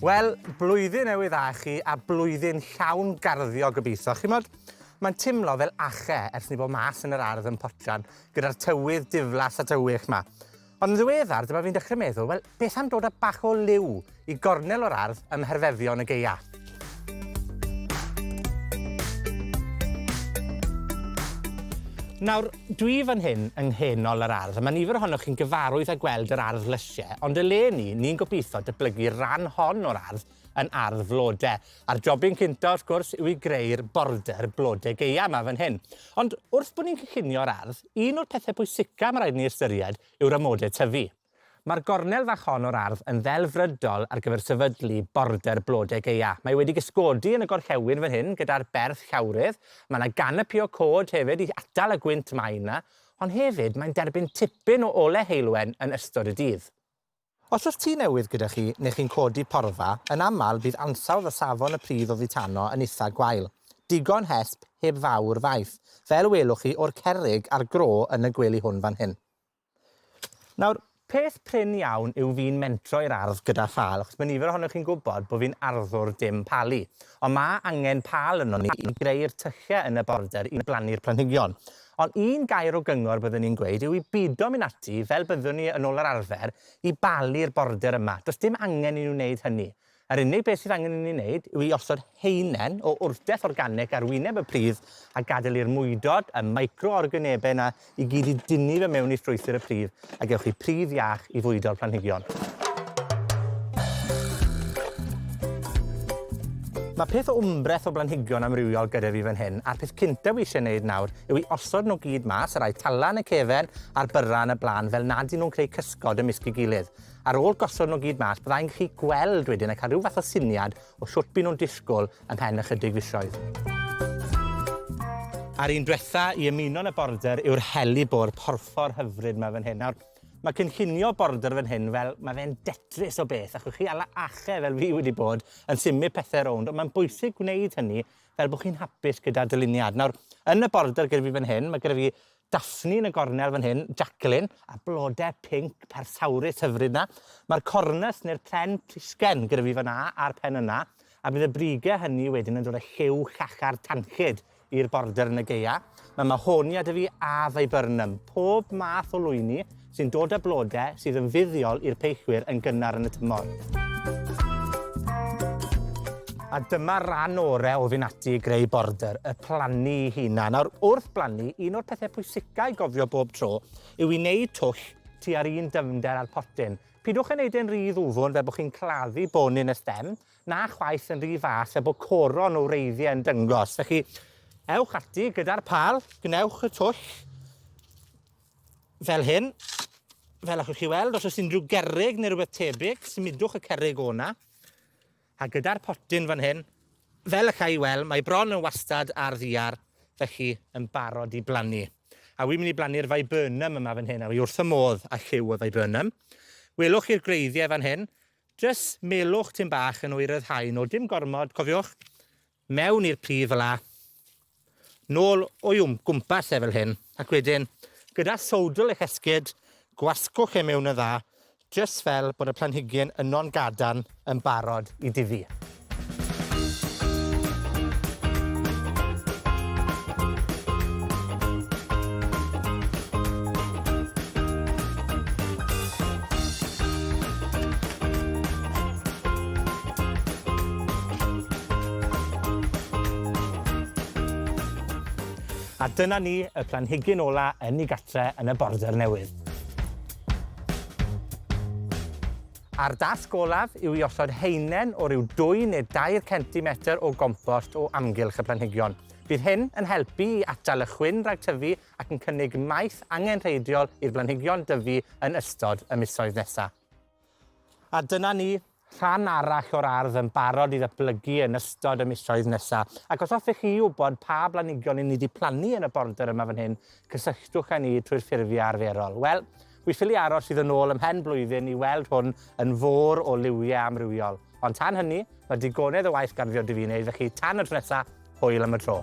Wel, blwyddyn newydd dda i chi, a blwyddyn llawn garddio gobeithio. Chimod, mae'n timlo fel ache ers ni bod mas yn yr ardd yn potsian, gyda'r tywydd diflas a tywych 'ma. Ond yn ddiweddar, dyma fi'n dechrau meddwl, wel, beth am dod â bach o liw i gornel o'r ardd ym mherfeddion y gaea? Nawr, dwi fan hyn yng nghenol yr ardd, a mae nifer ohonoch chi'n gyfarwydd â gweld yr ardd lysiau, ond eleni, ni'n gobeithio datblygu ran hon o'r ardd yn ardd flode. A'r jobyn cynta, wrth gwrs, yw i greu'r border blode gaea yma fan hyn. Ond wrth bod ni'n cynllunio'r ardd, un o'r pethau pwysica mae rhaid ni ystyried yw'r amodau tyfu. Mae'r gornel fach hon o'r ardd yn ddelfrydol ar gyfer sefydlu border blodau gaea. Mae wedi gysgodi yn y gorllewin fan hyn gyda'r berth llawrydd. Mae yna ganapi o cod hefyd i atal y gwynt main 'na, ond hefyd mae'n derbyn tipyn o ole heulwen yn ystod y dydd. Os oes tŷ newydd gyda chi neu chi'n codi porfa, yn aml bydd ansawdd a safon y pridd oddi tano yn itha gwael. Digon hesb, heb fawr faeth, fel welwch chi o'r cerrig a'r gro yn y gwely hwn fan hyn. Nawr, peth prin iawn yw fi'n mentro i'r ardd gyda phâl, achos mae nifer ohonoch chi'n gwybod bod fi'n arddwr dim palu. Ond mae angen pâl ynon ni i greu'r tyllau yn y border i blannu'r planhigion. Ond un gair o gyngor byddwn i'n gweud yw i bido mynd ati, fel byddwn ni yn ôl yr arfer, i balu'r border yma. Does dim angen i ni wneud hynny. Yr unig beth sydd angen i ni wneud yw i osod haenen o wrtaith organig ar wyneb y pridd a gadael i'r mwydod, y micro-organebau 'na i gyd i dynnu fe mewn i strwythur y pridd, a gewch chi pridd iach i fwydo'r planhigion. Mae peth o wmbreth o blanhigion amrywiol gyda fi fan hyn, a'r peth cynta wi eisiau gwneud nawr yw i osod nhw gyd mas, y rhai tala yn y cefen a'r byrra yn y blaen, fel nad y'n nhw'n creu cysgod ymysg ei gilydd. Ar ôl gosod nhw gyd mas, byddai'n gallu gweld wedyn a cael rhyw fath o syniad o shwt by nhw'n disgwyl ymhen ychydig fisoedd. A'r un dwetha i ymuno yn y border yw'r helibwr porffor hyfryd 'ma fan hyn. Nawr, mae cynllunio border fan hyn fel, mae fe'n Tetris o beth, allwch chi ala ache fel fi wedi bod yn symud pethe rownd, ond mae'n bwysig gwneud hynny fel bod chi'n hapus gyda'r dyluniad. Nawr, yn y border gyda fi fan hyn, mae gyda fi Daphne yn y gornel fan hyn, Jacqueline, a blode pinc persawrus hyfryd 'na. Mae'r cornus neu'r pren plisgen gyda fi fan 'na a'r pen yna, a bydd y brige hynny wedyn yn dod â lliw llachar tanllyd i'r border yn y gaea. Mae Mahonia 'da fi a Viburnum, pob math o lwyni sy'n dod â blode sydd yn fuddiol i'r peillwyr yn gynnar yn y tymor. A dyma ran ore o fynd ati i greu border, y plannu i hunan. Nawr, wrth blannu, un o'r pethau pwysica i gofio bob tro yw i wneud twll tua'r un dyfnder â'r potyn. Pidwch yn neud e'n rhy ddwfwn fel bod chi'n claddu bonyn y stem, na chwaith yn rhy fas fel bod coron o wreiddiau yn dyngos. Felly, ewch ati gyda'r pâl, gwnewch y twll, fel hyn. Fel allwch chi weld, os oes unrhyw gerrig neu rhywbeth tebyg, symudwch y cerrig o 'na. A gyda'r potyn fan hyn, fel y ca i weld, mae bron yn wastad ar ddiar, felly yn barod i blannu. A wi'n mynd i blannu'r viburnum yma fan hyn, a wi wrth y modd â lliw y viburnum. Welwch chi'r gwreiddiau fan hyn, jyst melwch tipyn bach yn nhw i ryddhau nhw, dim gormod, cofiwch, mewn i'r pridd fel 'a, nôl o'i gwmpas e fel hyn, ac wedyn, gyda sowdl eich esgid, gwasgwch e mewn yn dda, jyst fel bod y planhigyn yno'n gadarn yn barod i dyfu. A dyna ni, y planhigyn ola yn 'i gatre yn y border newydd. A'r dasg olaf yw i osod haenen o ryw dwy neu dair centimetr o gompost o amgylch y planhigion. Bydd hyn yn helpu i atal y chwyn rhag tyfu ac yn cynnig maeth angenrheidiol i'r blanhigion dyfu yn ystod y misoedd nesa. A dyna ni, rhan arall o'r ardd yn barod i ddatblygu yn ystod y misoedd nesa. Ac os hoffech chi wybod pa blanhigion 'yn ni 'di plannu yn y border yma fan hyn, cysylltwch â ni trwy'r ffurfiau arferol. Wel, wi ffili aros i ddod nôl ymhen blwyddyn i weld hwn yn fôr o liwiau amrywiol. Ond tan hynny, mae digonedd o waith garddio 'da fi wneud, felly tan y tro nesa, hwyl am y tro.